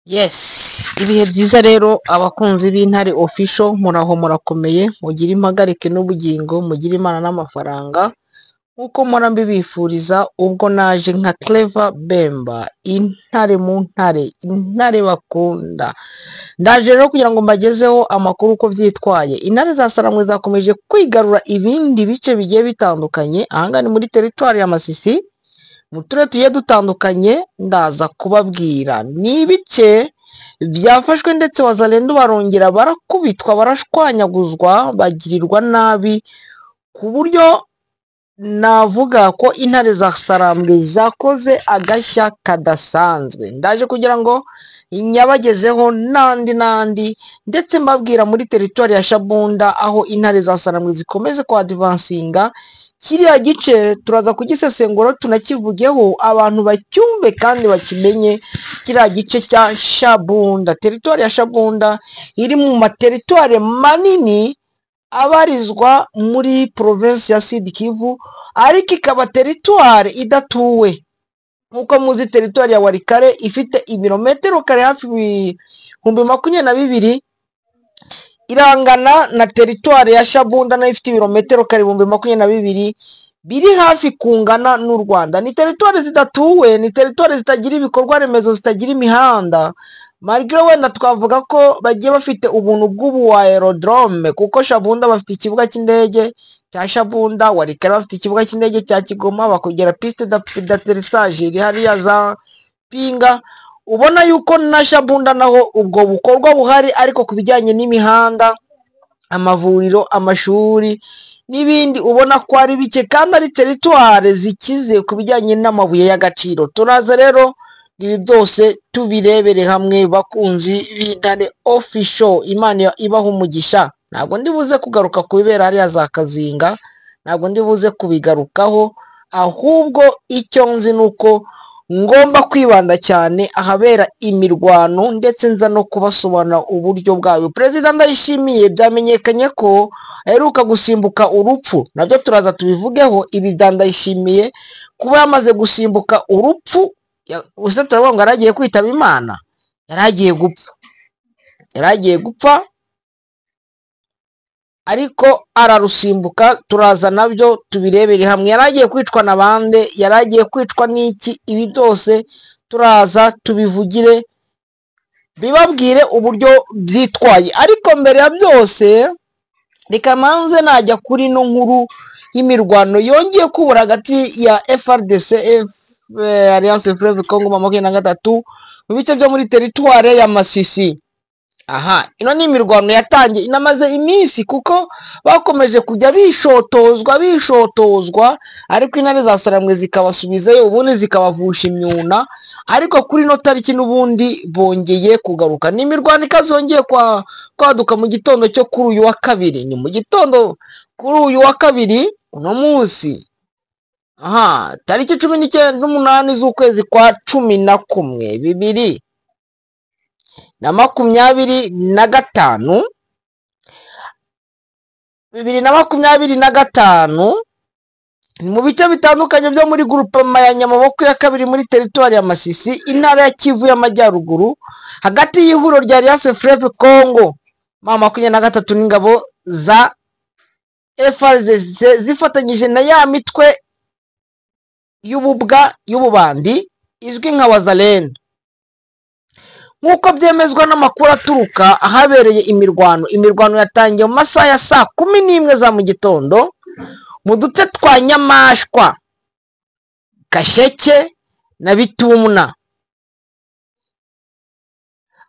Yes, ibihe byiza rero abakunzi b'Intare Official, muraho murakomeye, mugire impagarike n'ubugingo, mugire Imana n'amafaranga nk'uko mpora mbibifuriza. Ubwo naje nka Clever Bemba, intare mu ntare, intare bakunda. Ndaje rero kugira ngo mbagezeho amakuru uko byitwaye. Intare za Sarambwe zakomeje kwigarura ibindi bice bigiye bitandukanye, ahangaha ni muri teritwari ya Masisi, mu turere tugiye dutandukanye. Ndaza kubabwira ni ibice byafashwe, ndetse Wazalendo barongera barakubitwa, barashwanyaguzwa, bagirirwa nabi, ku buryo navuga ko intare za Sarambwe zakoze agashya kadasanzwe. Ndaje kugira ngo nyabagezeho n'andi n'andi, ndetse mbabwira muri teritwari ya Shabunda aho intare za Sarambwe zikomeze kwadivansinga. Kiriya gice turaza kugisesengura tunakivugeho, abantu bacyumve kandi bakimenye. Kiriya gice cya Shabunda, teritwari ya Shabunda iri mu materitwari manini abarizwa muri provinsi ya Sud Kivu, ariko ikaba teritwari idatuwe. Nk'uko muzi, teritwari ya Walikale ifite ibirometero kare hafi 22,000, irangana na teritwari ya Shabunda nayo ifite ibirometero kare 22,000, biri hafi kungana n'u Rwanda. Ni teritwari zidatuwe, ni teritwari zitagira ibikorwa remezo, zitagira imihanda. Malgré wenda twavuga ko bagiye bafite ubuntu bw'ubu aerodrome, kuko Shabunda bafite ikibuga cy'indege cya Shabunda, Walikale bafite ikibuga cy'indege cya Kigoma, bakongera piste d'atterrissage iri hariya za Pinga. Ubona yuko na Shabunda naho ubwo bukorwa buhari, ariko ku bijyanye n'imihanda, amavuriro, amashuri n'ibindi ubona ko ari bike, kandi ari teritware zikize ku bijyanye n'amabuye y'agaciro. Turaza rero ibi byose tubirebere hamwe, bakunzi b'Intare Official. Imana ibaha umugisha. Ntabwo ndi buze kugaruka ku bibera hariya za Kazinga, ntabwo ndi buze kubigarukaho, ahubwo icyo nzi ni uko ngomba kwibanda cyane ahabera imirwano, ndetse nza no kubasobanura uburyo bwayo. Perezida Ndayishimiye byamenyekanye ko aheruka gusimbuka urupfu, nabyo turaza tubivugeho. Ibi bya Ndayishimiye kuba yamaze gusimbuka urupfu, gusa turavuga ngo yari agiye kwitaba Imana, yari agiye gupfa, yari agiye gupfa, ariko ararusimbuka. Turaza nabyo tubirebere hamwe. Yari agiye kwicwa na bande? Yari agiye kwicwa n'iki? Ibi byose turaza tubivugire, bibabwire uburyo byitwaye. Ariko mbere ya byose reka manze najya kuri ino nkuru y'imirwano yongeye kubura hagati ya FARDC, Alliance Fleuve Congo, 23 mu bice byo muri teritware ya Masisi. Aha ino ni imirwano yatangiye inamaze iminsi, kuko bakomeje kujya bishotozwa bishotozwa, ariko intare za Sarambwe zikabasubizayo, ubundi zikabavusha imyuna. Ariko kuri ino tariki n'ubundi bongeye kugaruka. Ni imirwano ikazongeye kwaduka mu gitondo cyo kuri uyu wa kabiri. Ni mu gitondo kuri uyu wa kabiri, uno munsi, aha tariki 19 n'umunani z'ukwezi kwa 11 2025, 2025, ni mu bice bitandukanye byo muri grupema ya Nyamaboko ya kabiri muri teritwari ya Masisi, intara ya Kivu y'Amajyaruguru, hagati y'ihuriro rya Alliance Fleuve Congo M23 n'ingabo za FARDC zifatanyije na ya mitwe y'ububwa y'ububandi izwi nka Wazalendo. Nk'uko byemezwa n'amakuru aturuka ahabereye imirwano, imirwano yatangiye mu masaha ya saa 11 za mu gitondo mu duce twa Nyamashwa, Gasheke na Bitumna.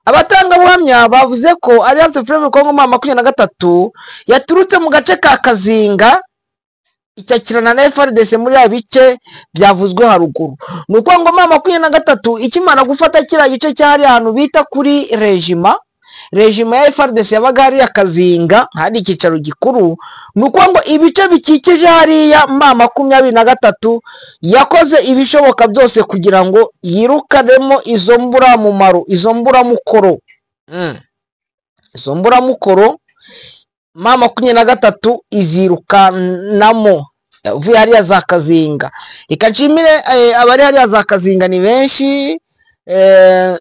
Abatangabuhamya bavuze ko Alliance Fleuve Congo M23 yaturutse mu gace ka Kazinga icyakirana na FARDC muri ya bice byavuzwe haruguru. Ni uko ngo M23 ikimara gufata kiriya gice cyari ahantu bita kuri rejima, rejima ya FARDC yabaga hariya Kazinga, hari icyicaro gikuru. Ni uko ngo ibice bikikije hariya M23 yakoze ibishoboka byose kugira ngo yirukanemo izo mburamumaro, izo mburamukoro, izo mburamukoro M23 izirukanamo uvuye hariya za Kazinga. Reka nshimire abari hariya za Kazinga, ni benshi.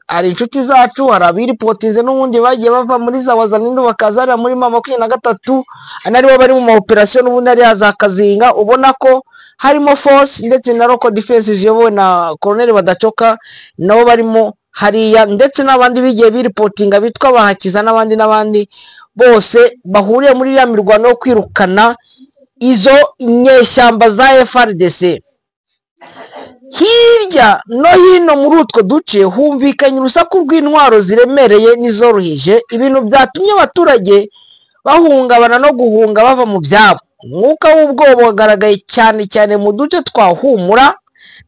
Hari inshuti zacu, hari abiripotinze n'ubundi bagiye bava muri za Wazalendo bakaza hariya muri M23, naribo bari mu ma operation n'ubundi hariya za Kazinga. Ubona ko harimo force ndetse na local defense ziyobowe na Colonel Badacoka, nabo barimo hariya, ndetse n'abandi bigiye biripotinga bitwa Bahakiza n'abandi n'abandi bose bahuriye muri iriya mirwano yo kwirukana izo inyeshyamba za FARDC. Hirya no hino muri utwo duce humvikanye urusaku rw'intwaro ziremereye n'izoroheje, ibintu byatumye abaturage bahungabana no guhunga bava mu byabo. Umwuka w'ubwoba wagaragaye cyane cyane mu duce twa Humura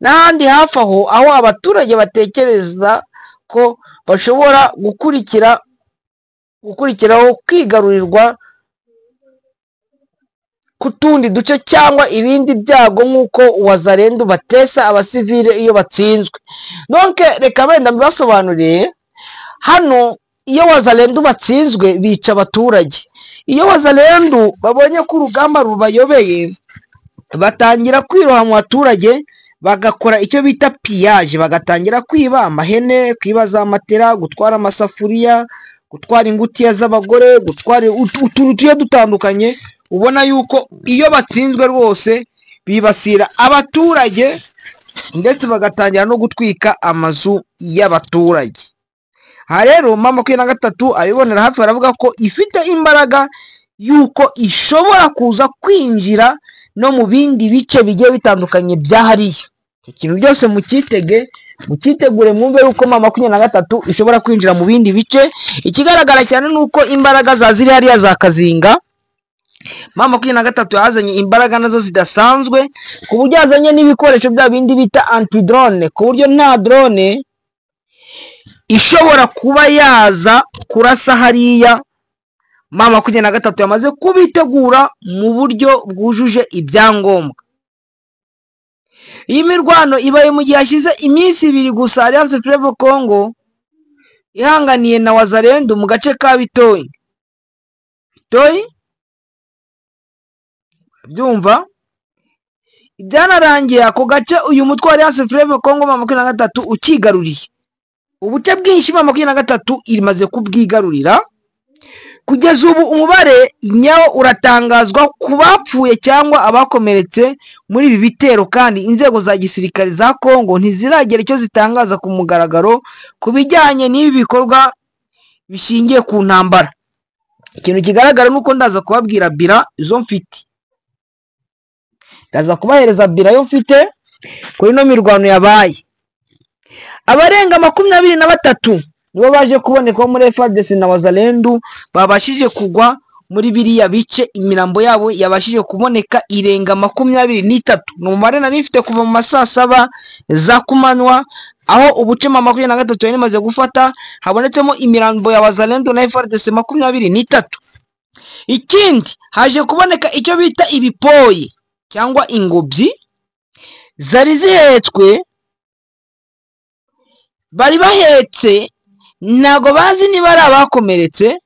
n'ahandi hafi aho, aho abaturage batekereza ko bashobora gukurikiraho kwigarurirwa ku tundi duce cyangwa ibindi byago, nk'uko Wazalendo batesa abasivile iyo batsinzwe. Donc reka wenda mbibasobanuriye hano, iyo Wazalendo batsinzwe bica abaturage. Iyo Wazalendo babonye ko urugamba rubayobeye, batangira kwiroha mu baturage, bagakora icyo bita pillage, bagatangira kwiba amahene, kwiba za matera, gutwara amasafuriya, gutwara ingutiya z'abagore, gutwara utuntu tugiye dutandukanye. Ubona yuko iyo batsinzwe rwose bibasira abaturage, ndetse bagatangira no gutwika amazu y'abaturage. Aha rero M23 abibonera hafi baravuga ko ifite imbaraga yuko ishobora kuza kwinjira no mu bindi bice bigiye bitandukanye bya hariya. Icyo kintu byose mukitege, mukitegure, mwumve yuko M23 ishobora kwinjira mu bindi bice. Ikigaragara cyane ni uko imbaraga za ziri hariya za Kazinga, M23 yazanye imbaraga nazo zidasanzwe, ku buryo yazanye n'ibikoresho bya bindi bita anti drone, ku buryo nta drone ishobora kuba yaza kurasa hariya. M23 yamaze kubitegura mu buryo bwujuje ibyangombwa. Iyi mirwano ibaye mu gihe hashize iminsi ibiri gusa Alliance Fleuve Congo ihanganiye na Wazalendo mu gace ka Bitoyi. Bitoyi byumva ibyanarangiye ako gace uyu mutwe wa Alliance Fleuve Congo M23 ukigaruriye. Ubuce bwinshi M23 imaze kubwigarurira. Kugeza ubu umubare nyawo uratangazwa ku bapfuye cyangwa abakomeretse muri ibi bitero, kandi inzego za gisirikare za Congo ntiziragera icyo zitangaza ku mugaragaro ku bijyanye n'ibi bikorwa bishingiye ku ntambara. Ikintu kigaragara nuko ndaza kubabwira bira izo mfite, ndaza kubahereza bira yo mfite kuri no mirwano yabaye. Abarenga 23 nibo baje kuboneka muri FARDC na Wazalendo babashije kugwa muri biriya bice, imirambo yabo yabashije kuboneka irenga 23. Ni umubare nari mfite kuva mu masaa 7 za kumanywa, aho ubuce M23 yari imaze gufata habonetsemo imirambo ya Wazalendo na FARDC 23. Ikindi haje kuboneka icyo bita ibipoyi cyangwa ingobyi zari zihetswe, bari bahetse, ntago bazi niba ari abakomeretse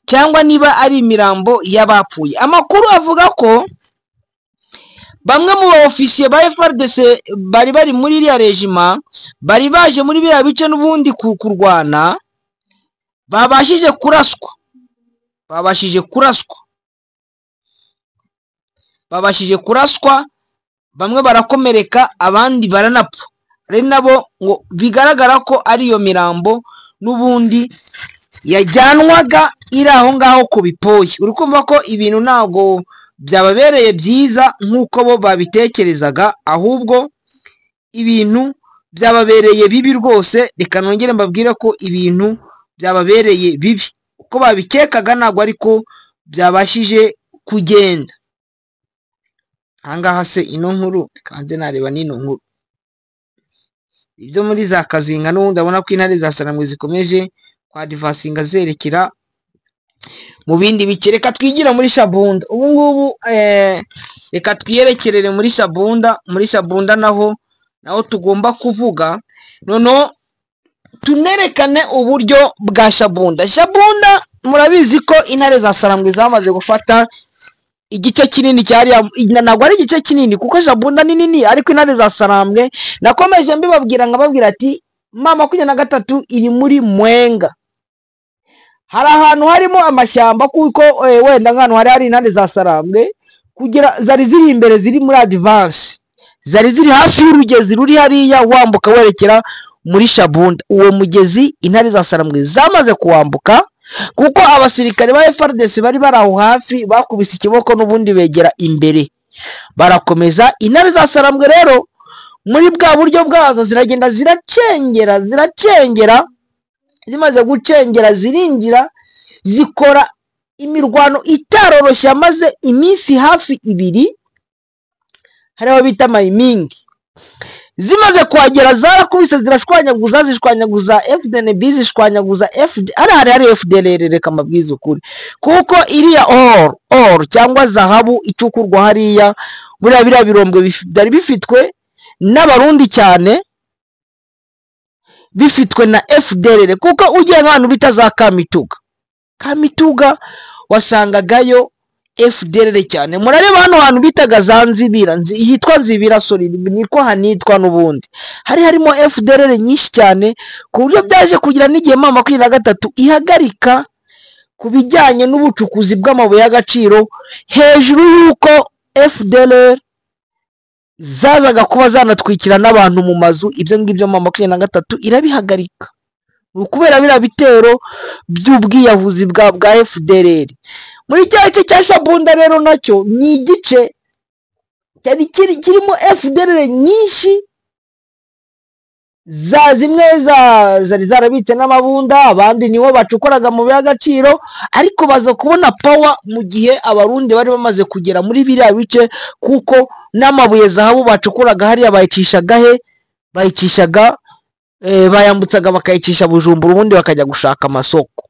cyangwa niba ari imirambo y'abapfuye. Amakuru avuga ko bamwe mu baofisiye ba FARDC bari bari muri iriya regima, bari baje muri biriya bice n'ubundi kurwana, babashije kuraswa, babashije kuraswa, bamwe barakomereka abandi baranapfa. Ari nabo ngo bigaragara ko ari iyo mirambo n'ubundi yajyanwaga iri aho ngaho ku bipoyi. Uri kumva ko ibintu ntabwo byababereye byiza nk'uko bo babitekerezaga, ahubwo ibintu byababereye bibi rwose. Reka nongere mbabwire ko ibintu byababereye bibi uko babikekaga ntabwo ariko byabashije kugenda. Ahangaha se ino nkuru kanze nareba n'ino nkuru ibyo muri za Kazinga n'ubundi abona ko intare za Saramwe zikomeje kwadivasinga zerekera mu bindi bice. Reka twigira muri Shabunda ubu ngubu, reka twiyerekerere muri Shabunda. Muri Shabunda naho tugomba kuvuga noneho tunerekane uburyo bwa Shabunda. Shabunda murabizi ko intare za Saramwe zamaze gufata Igice kinini cyariya ntabwo ari igice kinini kuko Shabunda ni nini, ariko intare za Sarambwe nakomeje mbibabwira nkababwira ati ma 23 iri muri Mwenga. Hari ahantu harimo amashyamba kuko wenda nk'ahantu hari intare za Sarambwe kugira zari ziri imbere, ziri muri advance, zari ziri hafi y'urugezi ruri hariya wambuka werekera muri Shabunda. Uwo mugezi intare za Sarambwe zamaze kuwambuka kuko abasirikare ba FARDC bari bari aho hafi bakubise ikiboko n'ubundi begera imbere barakomeza. Intare za Sarambwe rero muri bwa buryo bwazo ziragenda ziracengera, zimaze gucengera zirinjira zikora imirwano itaroroshye yamaze iminsi hafi 2, hariho bita mayimingi. Zimaze kuhagera zarakubise zirashwanyaguza, zishwanyaguza FDNB, zishwanyaguza FD, ari FDLR. Reka amabwiza ukuri, kuko iriya or cyangwa zahabu icukurwa hariya buriya biriya birombwe byari bifitwe n'abarundi cyane, bifitwe na FDLR. Kuko ugiye nk'ahantu bita za Kamituga wasangagayo FDLR cyane. Murareba hano hantu bitaga za Nzibira, hitwa Nzibira, sorry niko hanitwa n'ubundi, hari harimo FDLR nyinshi cyane, ku buryo byaje kugira n'igihe ma 23 ihagarika ku bijyanye n'ubucukuzi bw'amabuye y'agaciro, hejuru y'uko FDLR zazaga kuba zanatwikira n'abantu mu mazu. Ibyo ngibyo ma 23 irabihagarika kubera biriya bitero by'ubwiyahuzi bwa FDLR. Muri cya gice cya Shabunda rero nacyo ni igice cyari kirimo FDLR nyinshi, za zimwe zari zarabitse n'amabunda, abandi nibo bacukoraga mu by'agaciro, ariko baza kubona power mu gihe abarundi bari bamaze kugera muri biriya bice, kuko n'amabuye zahabu bacukoraga hariya bayicishaga he, bayicishaga bayambutsaga bakayicisha Bujumbura, ubundi bakajya gushaka amasoko.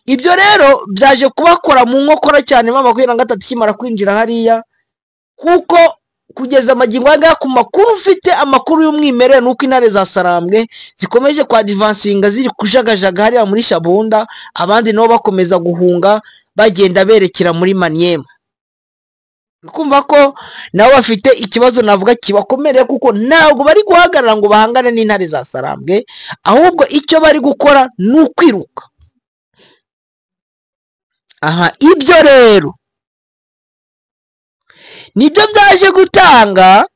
Ibyo rero byaje kubakora mu nkokora cyane ma 23 ikimara kwinjira hariya, kuko kugeza amagingo aya ku makuru mfite, amakuru y'umwimerere nuko intare za Sarambwe zikomeje kwa advancinga ziri kujagajaga hariya muri Shabunda, abandi nabo bakomeza guhunga bagenda berekera muri Maniema. Kumva ko nabo bafite ikibazo navuga kibakomereye, kuko ntabwo bari guhagarara ngo bahangane n'intare za Sarambwe, ahubwo icyo bari gukora ni ukwiruka. Aha ibyo rero nibyo byaje gutanga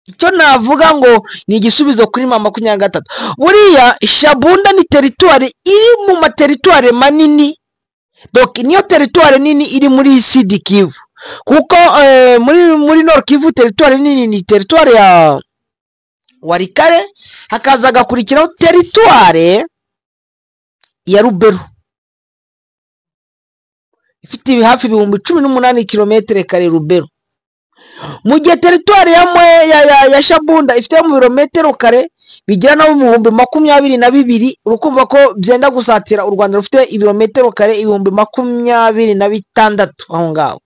icyo navuga ngo ni igisubizo kuri ma 23. Buriya Shabunda ni teritwari iri mu materitwari manini, donc niyo teritwari nini iri muri Sud Kivu, kuko muri Nord Kivu teritwari nini ni teritwari ya Walikale, hakaza gakurikiraho teritwari ya Rubero ifite hafi 18,000 kilometre kare Rubero, mu gihe teritwari ya Shabunda ifite mu birometero kare bigera no mu 22,000. Urukumva ko byenda gusatira u Rwanda rufite ibirometero kare 26,000 aho ngaho.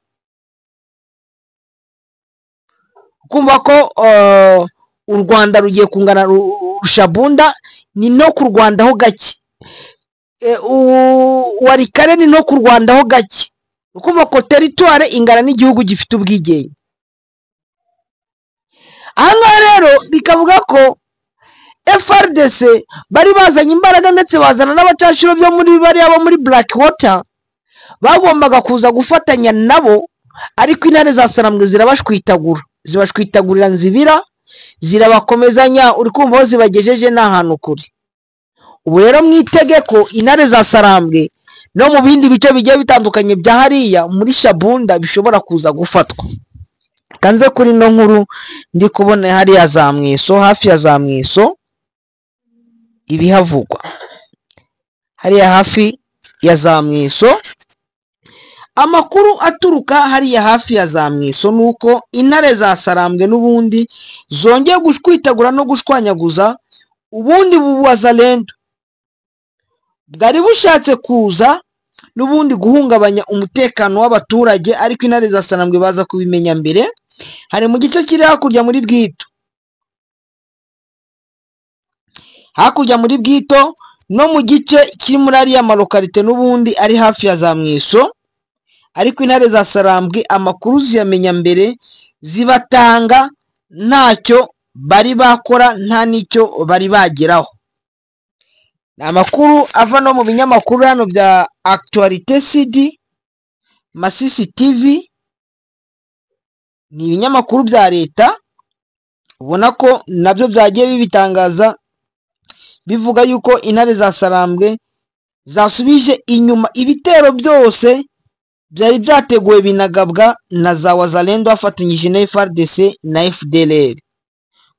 Kumva ko u Rwanda rugiye kungana Shabunda ni no ku Rwanda ho gake, Walikale ni no ku Rwanda ho gake. Ukumva ko teritwari ingana n'igihugu gifite ubwigenge. Aha ngaha rero bikavuga ko FARDC bari bazanye imbaraga ndetse bazana n'abacashiro byo muri bariya bo muri Blackwater bagombaga kuza gufatanya nabo, ariko intare za Sarambwe zirabashwitagura, zibashwitagurira Nzibira, zirabakomezanya. Uri kumva aho zibagejeje n'ahantu kure. Ubu rero mwitege ko intare za Sarambwe no mu bindi bice bigiye bitandukanye bya hariya muri Shabunda bishobora kuza gufatwa. Kanze kuri no nkuru ndi kubona hariya za Mweso, hafi ya za Mweso ibihavugwa hariya hafi ya za Mweso. Amakuru aturuka hariya hafi ya za Mweso nuko intare za Sarambwe n'ubundi zongeye gushwitagura no gushwanyaguza ubundi buwazalendo bwari bushatse kuza n'ubundi guhungabanya umutekano w'abaturage, ariko intare za Sarambwe baza kubimenya mbere. Hari mu gice kiri hakurya muri Bwito, hakurya muri Bwito no mu gice kiri muri ariya malokalite n'ubundi ari hafi ya za Mweso. Ariko intare za Sarambwe amakuru ziyamenya mbere, zibatanga ntacyo bari bakora, nta n'icyo bari bageraho. Ni amakuru ava no mu binyamakuru hano bya Actualité CD, Masisi TV, ni ibinyamakuru bya leta, ubona ko nabyo byagiye bibitangaza, bivuga yuko intare za Sarambwe zasubije inyuma ibitero byose byari byateguwe binagabwa na za Wazalendo bafatanyije na FARDC na FDLR.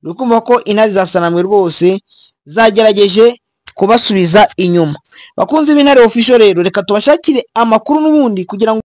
Uri kumva ko intare za Sarambwe rwose zagerageje kubasubiza inyuma. Bakunzi b'Intare Official rero, reka tubashakire amakuru n'ubundi kugira ngo